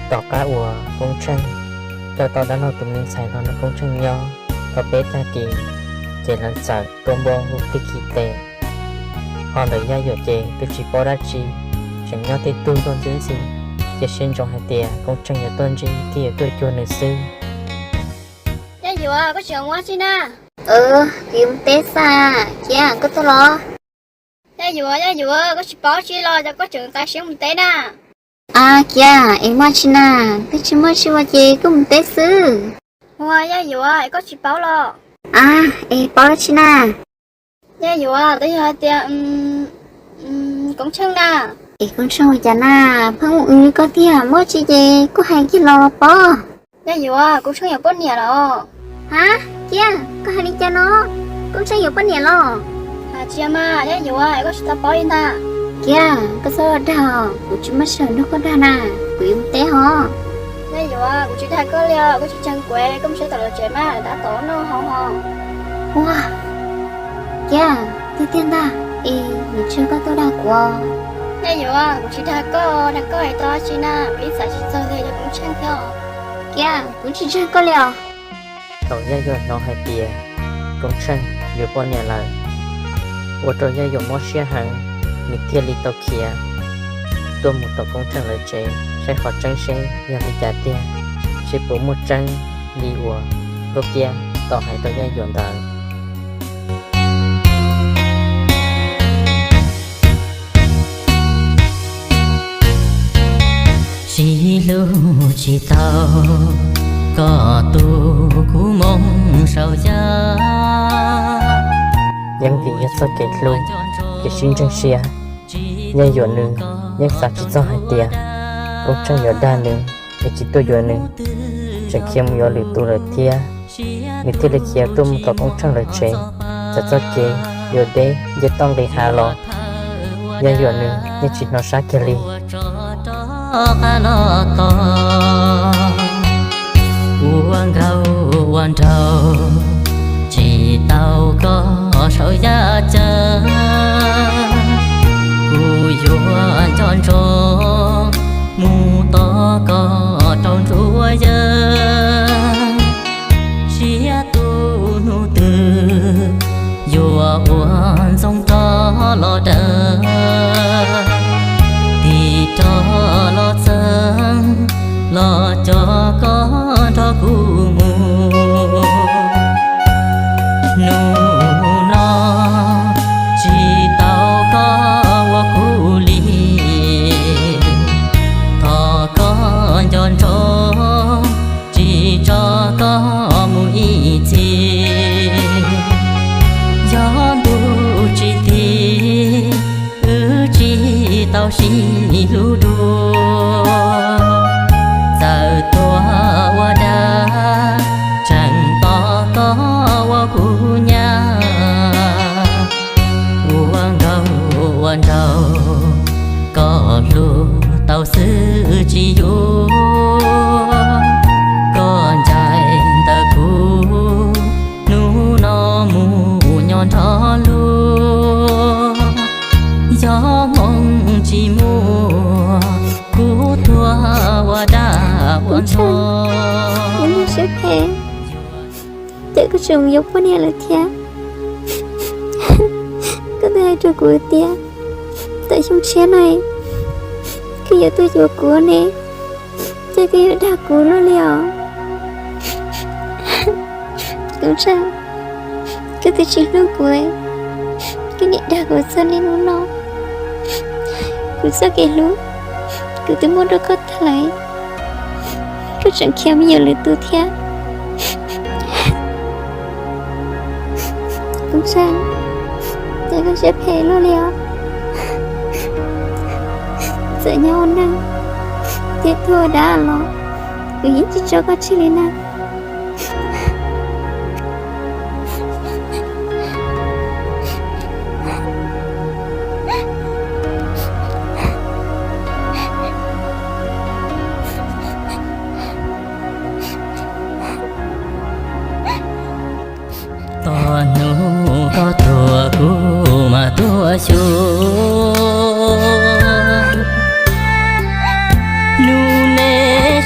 Tom qab uas Koob Tsheej tau tau dab laug tus me ntxhais los nrog Koob Tsheej nyob tau peb tag kis, ces lawv txawm tua npua hu plig khi tes. Ho ntawm Yaj Yuam ces twb tsis paub dab tsi, tseem nyob tib tug tuaj ntxwb ntxhi, cia siab ntsoov hais tias Koob Tsheej yuav tuaj ntsib thiab yuav tuaj cuag nws xwb. Yaj Yuam, koj tseem ua tsi na? Kuv yuav mus teb xwb. Kiab, koj tuaj los? Yaj Yuam, Yaj Yuam, koj tsis paub tsi los cas koj tseem txav siab mus teb na? A, Kiab, es muaj tsi na? Twb tsis muaj tsi ua ces kuj mus teb xwb. Ua, Yaj Yuam, es koj tsis paub los? A, es paub dab tsi na? Yaj Yuam, twb yog hais tias Koob Tsheej na. Es Koob Tsheej ua cas na? Pheej ua li koj tiag, muaj tsi ces kuj hais kiag los pob. Yaj Yuam, Koob Tsheej yuav poj niam los. Ha, Kiab, koj hais li cas no? Koob Tsheej yuav poj niam los? Hais tsis mas, Yaj Yuam, koj tsis tau paub li ntag. Kiab, koj txhob dag, kuv tsis muaj sij hawm nrog koj dag na, kuv yuav mus teb hos. Yaj Yuam, kuv tsis dag koj li os, koj tsis ntseeg kuv, koj mus saib tom lawv tsev mas, lawv tab tom noj hauv hos. Ua, Kiab, tiag tiag ntag, es nws tsis yog koj tuaj dag kuv. Yaj Yuam, kuv tsis dag koj, dag koj es tau tsi na, kuv ib txwm tsis txog li yog Koob Tsheej thiab. Kiab, kuv tsis ntseeg koj li os. Thaum Yaj Yuam hnov hais tias Koob Tsheej yuav poj niam lawm, ua rau Yaj Yuam mob siab heev, nws thiaj li tau khiav tuaj mus tom Koob Tsheej lawv tsev saib qhov tseeb seb yog li cas tiag, seb puas muaj tseeb li uas Nkauj Kiab tau hais rau Yaj Yuam ntawd. Sib hlub tsis tau, koj tu kuv moo saum yaj. Yeej vim yog txoj kev hlub, kev sib ntseeg siab, Yaj Yuam nws yeej xav tsis txog hais tias Koob Tsheej yuav dag nws es tsis tuaj yuav nws, tseem khiav mus yuav lwm tus lawm thiab. Nws thiaj li khiav tuaj mus tom Koob Tsheej lawv tsev, txawm txoj kev yuav deb nce toj nqis hav los, Yaj Yuam nws yeej tsis hnov sab kiag li. Ua nkauj ua nraug tsis tau koj saum yaj ceeb, kuv yuav nco ntsoov mus tos koj rau ntsuab yawg. Siab tu hnub twg yuav ua ntxoov rog los daws, tig rog los txeeb los coj koj nrog kuv mus. Hnub no tsis tau koj ua kuv li, thov koj nco ntsoov tsis tso koj mus ib txhis. Yog ntuj tsis tiv, wb tsis tau sib hlub dua, txawm tuag ua dab tseem tos koj ua kuv nyab. Ua nkauj ua nraug koj hlub tau xwb tsis yuav, koj ncaim ntawm kuv hnub no mus nyob nrog luag. Yog hmoo tsis muaj kuv tuag ua dab ua ntsog. Siab phem, cas koj tseem yuav poj niam lawm thiab? Koj twb hais rau kuv tias tawm xyoo tshiab no koj yuav tuaj yuav kuv ne, cas koj yuav dag kuv luaj li os? Koob Tsheej, koj twb tsis hlub kuv, koj niam dag kuv txog niaj hnub no. Kuv txoj kev hlub kuv twb muab rau koj tag lawm, koj tseem khiav mus yuav lwm tus thiab. Koob Tsheej, cas koj siab phem luaj li os? Txawm nyob ua neeg thiab tuag ua dab los, kuv yeej tsis tso koj tseg li na. Txog hnub koj tuag kuv mam tuaj xyuas, hnub neb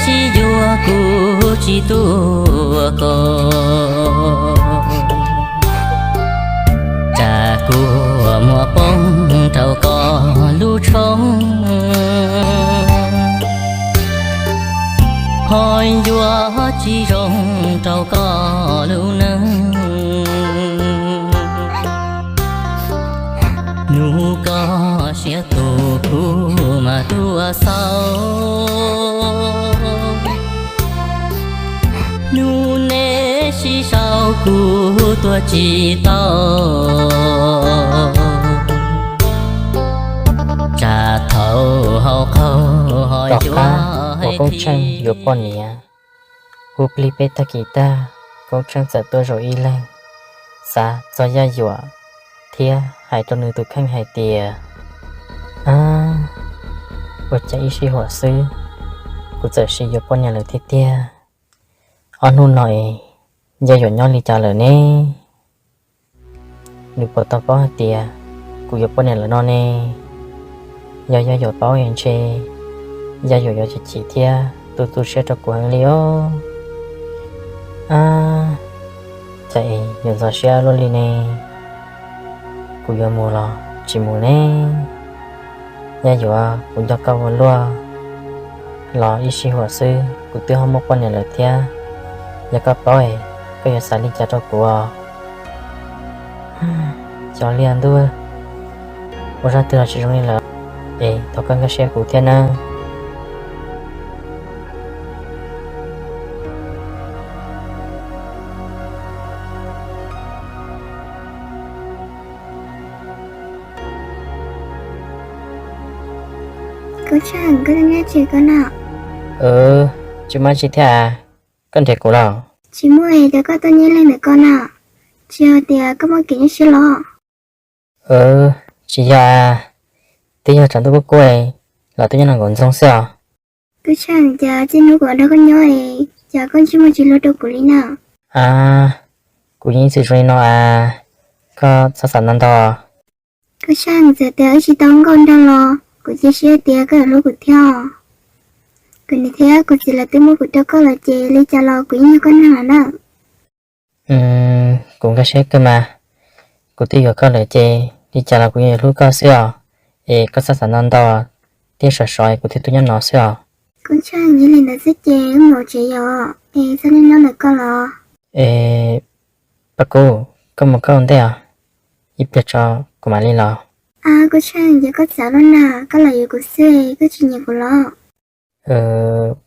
tshoob, ho yuav tsis zoo rau koj lub neej. Hnub koj siab tus kuv mas tuaj xauj, hnub neb sib sau kuv tuaj tsis tau. Tsam thaum hauv qhov tom qab uas Koob Tsheej yuav poj niam, hu plig peb tag kis tag, Koob Tsheej txawm tuaj zaum ib leeg, xav txog Yaj Yuam thiab hais rau nws tus kheej hais tias, Ab, ua cas ib sij huam xwb kuv txawm sis yuav poj niam lawm tiag tiag. Ob hnub no es Yaj Yuam nyob li cas lawm ne? Nws puas tau paub hais tias kuv yuav poj niam lawm no ne? Yog Yaj Yuam paub es ntshe Yaj Yuam yuav chim chim thiab tu tu siab rau kuv heev li os. Ab, cas es yuav ntxhov siab luaj li ne? Kuv yuav mus los tsis mus ne? Yaj Yuam, kuv nco koj ua luaj los ib sij huam xwb kuv twb ho muaj poj niam lawm thiab. Yog koj paub es koj yuav xav li cas rau kuv os? Cov liaj ntuj, ua zaj twg los tsis zoo li lawm, es thov koj nkag siab kuv thiab nawb. Koob Tsheej, koj nyob tsev koj na. Tsis muaj tsi thiab as, koj nrhiav kuv los? Tsis muaj es cas koj tuaj nyob ib leeg ntawm koj na? Tsis yog tias koj muaj kev nyuaj siab los? Tsis yog as, twb yog tshav ntuj kuj kuaj los twb nyob no nkaum ntxoog xwb os. Koob Tsheej, cas txij hnub kuv nrog koj nyob es cas koj ntsej muag tsis luag rau kuv li na? As, kuv yeej ib txwm zoo li no as, koj txhob xav ntau ntau. Koob Tsheej, txawm tias wb tsis tau nkauj nraug los kuv cia siab tias koj yuav hlub kuv thiab. Kuv niam thiab kuv txiv lawv twb muab kuv rau koj lawm ces li cas los kuv yeej yog koj neeg lawm na. Kuv nkag siab kawg mas, kuv twb yuav koj lawm ces li cas los kuv yeej yuav hlub koj xwb os. Es koj txhob xav ntau ntau, thiab sov sov es kuv thiaj tuaj nyob no xwb os. Koob Tsheej, yog li ntawd xwb ces wb mus tsev yom, es txhob nyob nyob ntawm koj los. Es Paj Kub, koj mus koj ua ntej os, ib pliag tso kuv mam li los. Koob Tsheej, ces koj txawv lub na, koj los yuav kuv xwb koj tsis nyiam kuv los?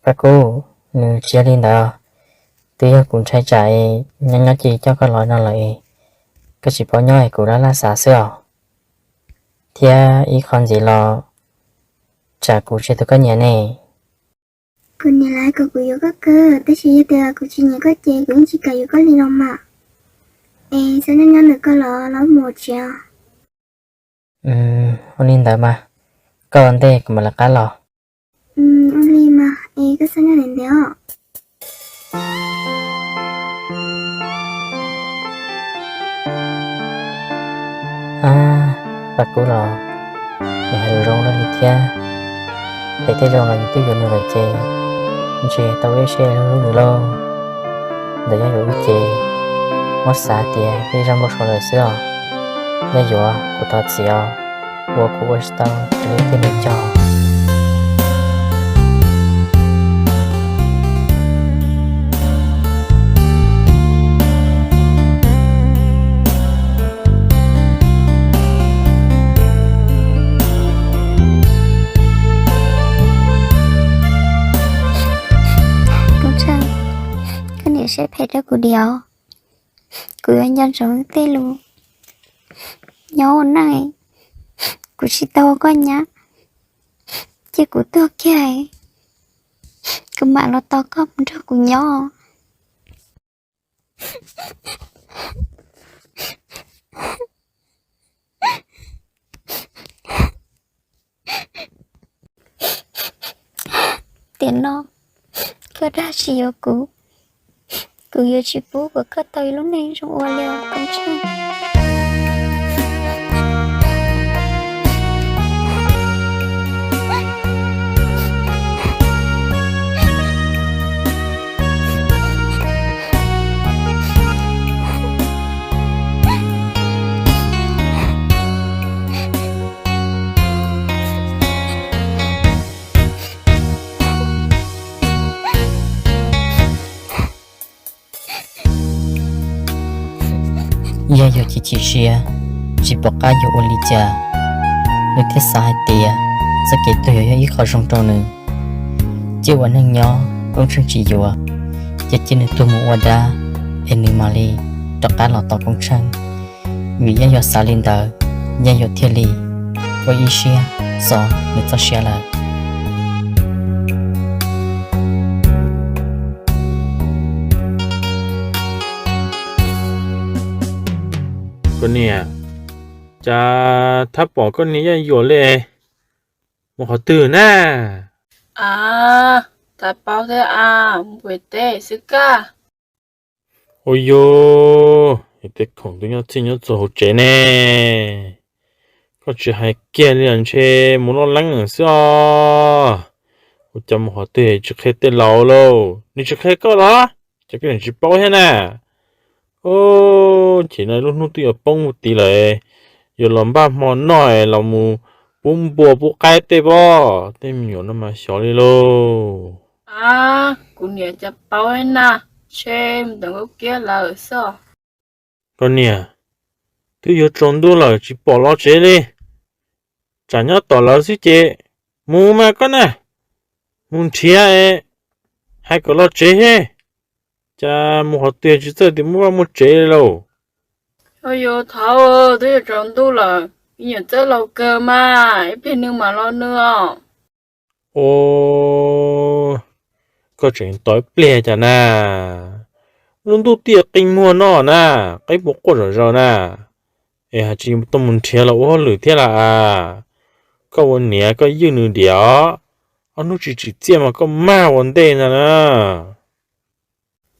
Paj Kub, nws tsis yog li ntawd, twb yog kuv ntshai tsam nyob nyob ces coj koj los no lawm, koj tsis paub nyob es kuv laj laj xav xwb os. Thiab ib qho ntxiv los tsam kuv tsis yog tus koj nyiam ne. Kuv niam lawv kom kuv yuav koj kawg, tab sis yog tias kuv tsis nyiam koj ces kuv yeej tsis kam yuav koj li los mas. Es txhob nyob nyob ntawm koj los, los mus tsev os. Ua li ntawd mas, koj ua ntej kuv mam lawv qab los. Ua li mas, es koj txhob nyob ntev ntev os. Ab, Paj Kub los nws hais lus zoo luaj li thiab. Es tej zaum los yus twb yuav nws lawm ces ntshe tau ib siab hlub hlub nws lauj. Ntawm Yaj Yuam wb ces muab xav tias tej zaj npau suav lawm xwb os. Yaj Yuam, kuv thov txim os, uas kuv ua tsis tau raws li tej lus cog. Koj niam siab phem rau kuv diam. Kuv yuav nco ntsoov tej lus nyob ua neej, kuv tsis tau ua koj nyab, cia kuv tuag kiag, kuv mam los tos koj mus nrog kuv nyob. Tiam no koj dag tsis yuav kuv, kuv yuav tsis pub kom koj tau ib lub neej zoo ua li os Koob Tsheej. Yaj Yuam chim chim siab, tsis pom qab yuav ua li cas. Nws thiaj xav hais tias txoj kev tuag yuav yog ib qho zoo rau nws. Cia ua neej nyob Koob Tsheej tsis yuav, ces cia nws tuag mus ua dab, es nws mam li rov qab los tom Koob Tsheej. Vim Yaj Yuam xav li ntawd, Yaj Yuam thiaj li ua ib siab txo nws txoj sia lawm. Koj niam, cas thab pom koj niam Yaj Yuam li, mus qhov twg na? A, thab paub thiab a, mus pem teb xwb kaj. Ua yog, tej khoom twb nyob txhij nyob txhua hauv tsev ne. Koj tsis hais kiag li los ntshe mus loj leeb xwb os. Ua cas mus qhov twg tsis qhia tej laus lauj, nws tsis qhia koj los? Ces koj niam tsis paub thiab na. Ces no lub hnub twb yuav poob mus tid lawm, yuav los npaj hmo noj los mus pub npua pub qaib tej pob, tej me nyuam no mas xyov li lauj. A, kuv niam cas paub na, ntshe mus tom Nkauj Kiab lawm xwb. Koj niam, twb yuav tsaus ntuj lawm tsis pom los tsev li. Tsam nyob tom lawv xwb ces mus mas koj na, mus nrhiav, hais kom los tsev thiab. Cas mus qhov twg tsis txawj tias muaj vaj muaj tsev li lauj. Ua yog thov, twb yuav tsaus ntuj lawm, me nyuam txawj laus kawg mas, ib pliag nws mam los nws os. Ua, koj tseem tos ib pliag cas na. Lub ntuj twb qi muag no na, qaib puas quaj zom zaws na. Es hais tsis tau mus nrhiav los ua hauj lwm thiab las as. Koj ua niam koj ywj nws diam os. Ob hnub tsis tsim txiaj mas koj mag ua ntej ntag na.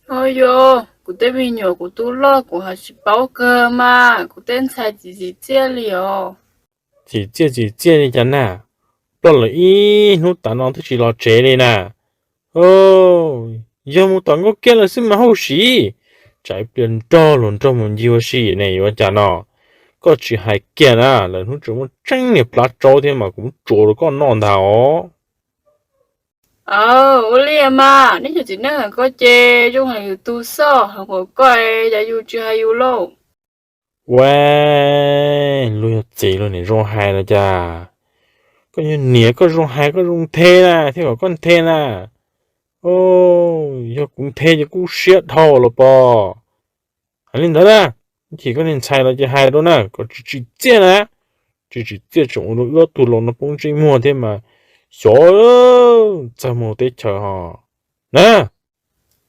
Ho yog kuv tej me nyuam kuv tub loj kuv hais tsis paub kawg mas, kuv tej ntxhais tsis tsim txiaj li os. Tsim txiaj tsim txiaj li cas na, ploj lawm ib hnub tas no twb tsis los tsev li na. Yog mus tom Nkauj Kiab lawm xwb mas hauj sim, tsam ib pliag nrog luag nrog mus ncig ua si ne yuav cas no. Koj tsis hais kiag na, lawv hnub tseem muaj tseeb niag plab tsaub thiab mas kuv muab tsuav rau koj noj ntag os. Aw, ua li mas, neb cov txiv neej hais koj ces zoo heev yus tus xwb, hais npaum koj cas yus tsis hais yus lauj. Ua, luag yog txiv luag niam zoo hais los cas. Koj yog niam koj zoo hais koj zoo nthe na, thiaj kom koj nthe na. Yog kuv nthe ces kuj siab dhau los pom. Hais li ntawd na, ib chim koj niag ntxhais los ces hais rau na, kom tsis tsim txiaj na. Tsis tsim txiaj tseem ua rau wb ob tug laus no poob ntsej muag thiab mas xyov txawg mus teb chaws ho na.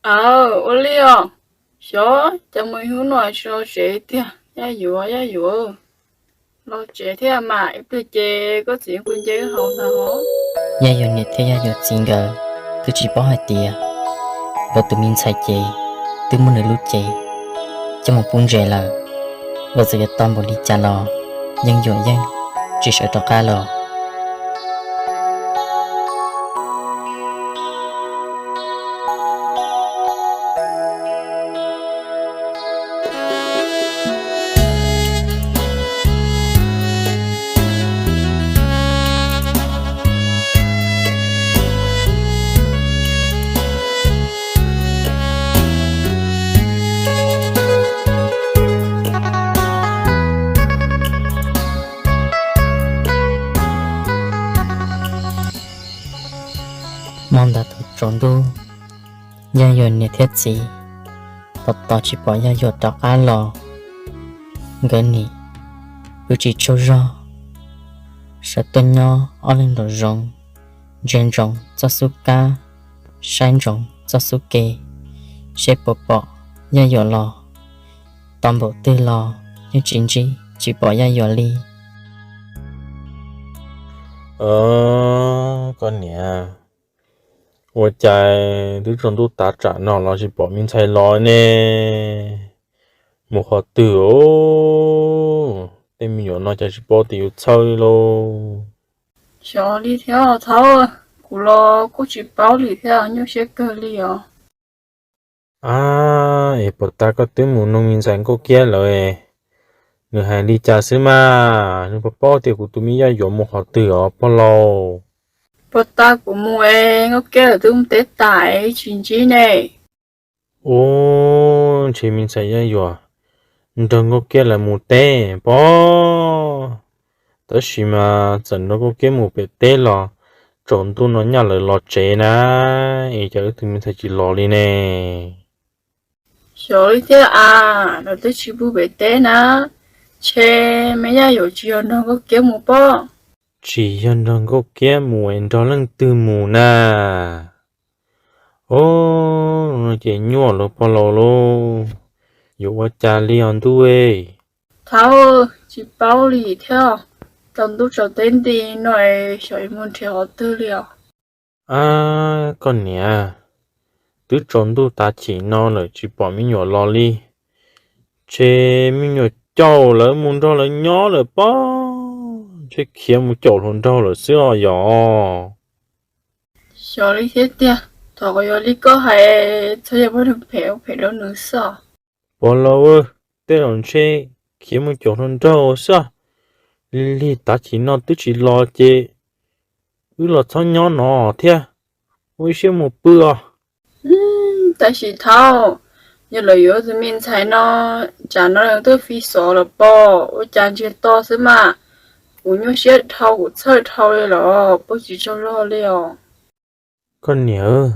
Aw, ua li os. Xyov cas mus ib hnub no tsis los tsev tiag, Yaj Yuam, Yaj Yuam. Los tsev thiab mas, ib pliag ces koj txiv kuj nce wb hauv ntag os. Yaj Yuam niam thiab Yaj Yuam txiv nkawd twb tsis paub hais tias nkawd tus me ntxhais ces twb muab nws lub cev coj mus pub ntses lawm. Nkawd txawm yuav tos npaum li cas los Yaj Yuam yeej tsis sawv rov qab los. Hmo ntawd thaum tsaus ntuj, Yaj Yuam niam thiab txiv tos tos tsis pom Yaj Yuam rov qab los, nkawd nim pw tsis tsaug zog, sawv tuaj nyob ob leeg nraum zoov, ntsia ntsoov txoj xub kab, saib ntsoov txoj xub ke, seb puas pom Yaj Yuam los. Tos npaum twg los yeej tsis ntsib tsis pom Yaj Yuam li. Koj niam, ua cas twb tsaus ntuj tav tsam no los tsis pom me ntxhais los ne? Mus qhov twg os? Tej me nyuam no cas tsis paub tias yus txhawj li lauj. Xyov li thiab thaub, kuv los kuj tsis paub li thiab, nyuaj siab kawg li os. A, es puas tas koj twb mus nug me ntxhais Nkauj Kiab lawm, nws hais li cas xwb mas, nws puas paub tias kuv tus me Yaj Yuam mus qhov twg os pog laus? Puas tas kuv mus es Nkauj Kiab lawv twb mus teb tas es tsis ntsib ne. Ub, ntshe me ntxhais Yaj Yuam nrog Nkauj Kiab lawv mus teb pob. Tab sis mas txawm nrog Nkauj Kiab mus pem teb los tsaus ntuj no nyaj lawv los tsev na, es cas wb tus me ntxhais tsis los li ne? Xyov li thiab as, lawv twb tsis pub pem teb na, ntshe me Yaj Yuam tsis yog nrog Nkauj Kiab mus pob. Tsis yog nrog Nkauj Kiab mus es nrog leej twg mus na? Ov, ces nyuaj lawm pog laus lauj, yuav ua cas li os ntuj e? Thaub, tsis paub li thiab, tsaus ntuj tsaus teb nti no es xyov yuav mus nrhiav qhov twg li os. Ab, koj niam, twb tsaus ntuj tav chim no lawm tsis pom me nyuam los li. Ntshe me nyuam caum lawv mus nrog lawv nyob lawm pob, ntshe khiav mus caum hluas nraug lawm xwb os yom. Xyov li thiab tiag, thov kom yog li koj hais, txhob yog muaj neeg phem ua phem rau nws xwb os. Pog laus, tej zaum ntshe khiav mus caum hluas nraug xwb. Lig lig tav chim no twb tsis los ces wb los txhob nyob no thiab, ua ib siab mus pw os. Tab sis Thaub, yog lawv yuav tus me ntxhais no, tsam no tuaj fi xov lawm pob, ua cas ntsiag to xwb mas. Kuv nyuaj siab dhau, kuv txhawj dhau li los pw tsis tsaug zog li os. Koj niam,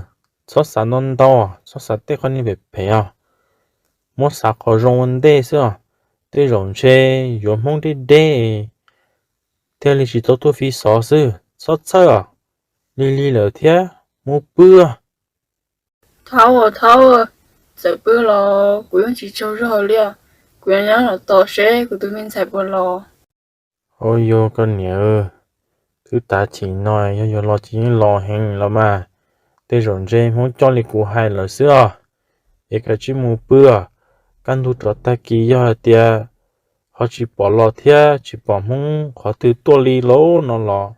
txhob xav ntau ntau, txhob xav tej qhov niag phem phem os. Muab xav qhov zoo ua ntej xwb os. Tej zaum ntshe yuav Hmoob deb deb thiaj li tsis tau tuaj fi xov xwb. Txhob txhawj os, lig lig lawm thiab, mus pw. Thaub, Thaub, txawm pw los kuv yeej tsis tsaug zog li os. Kuv yuav nyob los tos seb kuv tus me ntxhais puas los. Ov, yog koj niam, twb tav chim no yog yuav los ces yeej los heev los mas. Tej zaum ntshe Hmoob coj li kuv hais lawm xwb os. Es kav tsij mus pw os. Kaj ntug rov tag kis yog hais tias ho tsis pom los thiab tsis pom Hmoob qhov twg tuaj li lauj no los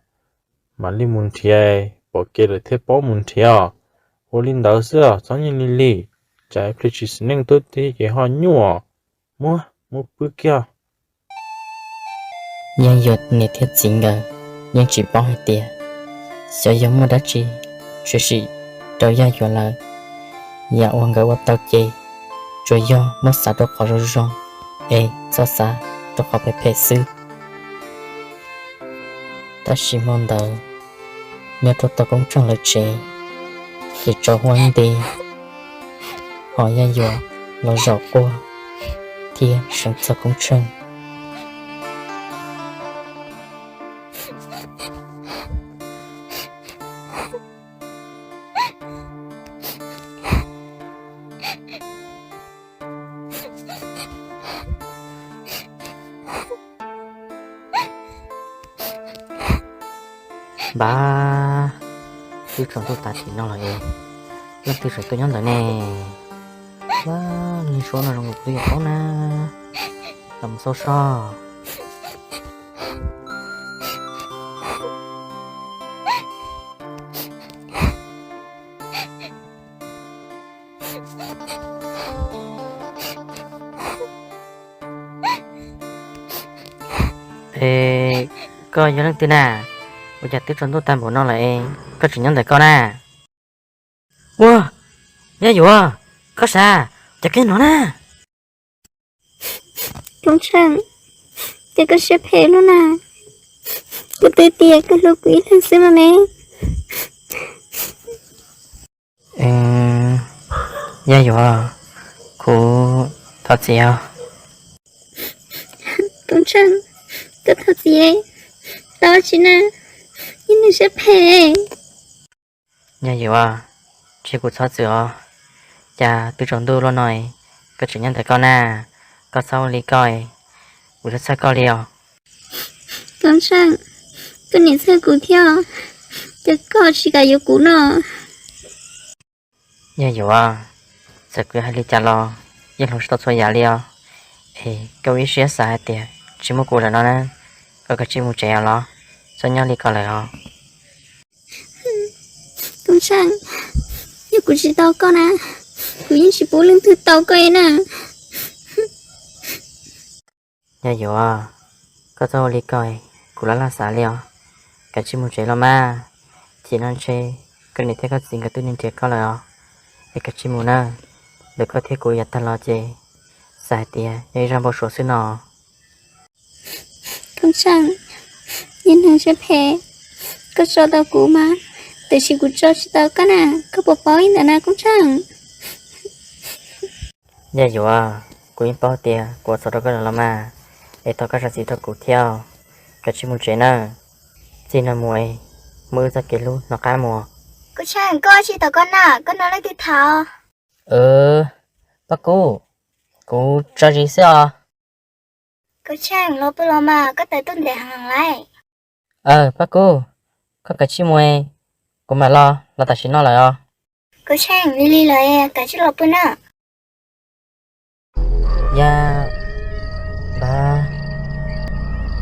mam li mus nrhiav, pom kev lawm thiaj paub mus nrhiav os. Ua li ntawd xwb os, txhob nyiag lig lig, tsam ib pliag tsis xis neej tuaj thiab ces ho nyuaj. Muab, muab pw kiag. Yaj Yuam niam thiab txiv nkawd yeej tsis paub hais tias xyov yog muaj dab tsi tshwm sim rau Yaj Yuam lawm. Yam uas nkawd ua tau ces tsuas yog muab xav rau qhov zoo zoo es txhob xav rau qhov phem phem xwb. Tab sis hmo ntawd nyob rau tom Koob Tsheej lawv tsev, ces tsaus huab nti, ho Yaj Yuam los zaum quaj thiab seev txog Koob Tsheej. Npab, twb tsaus ntuj tav chim no lawm es leej twg tseem tuaj nyob ntawd ne? Vaj, lub suab no zoo nkaus kuv twb yuav paub na. Los mus xauj soj. Es koj yog leej twg na? Ua cas twb tsaus ntuj tag npaum no lawm es koj tseem nyob ntawm koj na? Ua, Yaj Yuam, koj sab, cas koj nyob no na? Koob Tsheej, cas koj siab phem luaj na? Kuv twb tias koj hlub kuv ib leeg xwb no ne. Yaj Yuam, kuv thov txim os. Koob Tsheej, koj thov txim, tau tsis na, ib leeg siab phem. Yaj Yuam, tsis kuv txhob txwm os, cas twb tsaus ntuj luaj no koj tseem nyob ntawm koj na, koj txhob ua li koj, kuv txhob txhawj koj li os. Koob Tsheej, koj niam txhawj kuv thiab, cas koj tsis kam yuav kuv no? Yaj Yuam, txawm kuv hais li cas los yeej hloov tsis tau txhua yam li os. Es koj ua ib siab xav hais tias tsis muaj kuv lawm no na, koj kav tsij mus tsev os los, txhob nyob li ko lawm os. Koob Tsheej, yog kuv tsis tau koj na, kuv yeej tsis pub leej twg tau koj li na. Yaj Yuam, koj txhob ua li ko, kuv laj laj xav li os. Kav tsij mus tsev los mas, chim no ntshe koj niam thiab koj txiv nkawd twb nrhiav koj lawm os. Es kav tsij mus na, ntawm koj thiab kuv yav tag los ces Hais tias yog ib zaj npau suav xwb no. Koob Tsheej, yog neeg siab phem, koj tso tau kuv mas, tiam sis kuv tso tsis tau koj na, koj puas paub li ntawd na Koob Tsheej? Yaj Yuav, kuv yeej paub tias kuv ua txhaum rau koj lawm los mas, es thov koj zam txim rau kuv thiab, kav tsij mus tsev nawb. Txij no mus es muaj wb txoj kev hlub hnov qab mus. Koob Tsheej, koj tsis tau koj na, koj nrog leej twg tham? Paj Kub, kuv tso zis xwb os. Koob Tsheej, los pw los mas, koj tawm tuaj ntev heev lawm. Aw Paj Kub, koj kav tsij mus, kuv mam los, los tam sim no lawm os. Koob Tsheej, lig lig lawm, kav tsij los pw na. Yaj, npawg,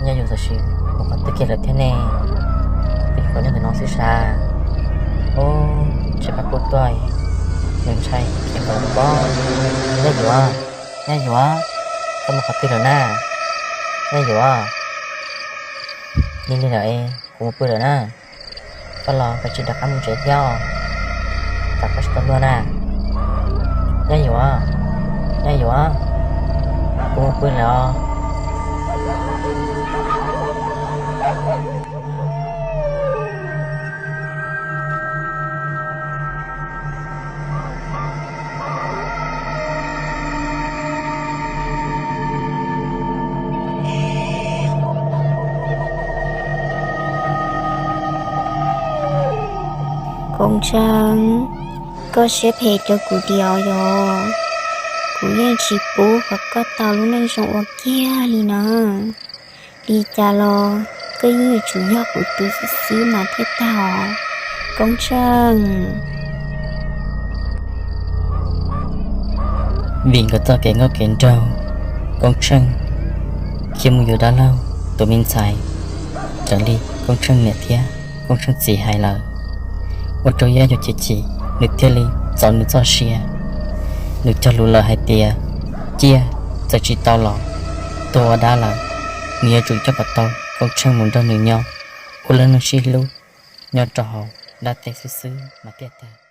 Yaj Yuav txawm sim mus qhov twg kiag lawm thiab ne? Peb nyuam qhuav nyob ntawm no xwb sav. Ub, ntshe Paj Kub tuaj, nws ntshai khiav nkaus lawm pob. Yaj Yuav, Yaj Yuav, koj mus qhov twg lawm na? Yaj Yuav, lig lig lawm, kuv mus pw lawm na. Koj los kav tsij rov qab mus tsev thiab, tsam koj tsis tau luag na. Yaj Yuav, Yaj Yuav, kuv mus pw lawm os. Koob Tsheej, koj siab phem rau kuv diam yog, kuv yeej tsis pub kom koj tau lub neej zoo ua kiag li na. Li cas los koj yeej yuav tsum yog kuv tus xwb xwb mas thiaj tau, Koob Tsheej. Vim nkawd txoj kev nkauj kev nraug, Koob Tsheej khiav mus yuav dab laug tus me ntxhais raws li Koob Tsheej niam thiab Koob Tsheej txiv hais lawm, ua rau Yaj Yuav chim chim, nws thiaj li txaus nws txoj sia. Nws cog lus lawm hais tias ciaj txawm tsis tau los tuag ua dab lawm, nws yuav tsum coj kom tau Koob Tsheej mus nrog nws nyob ua lub neej sib hlub nyob rau hauv dab teb xwb xwb mas thiaj tau.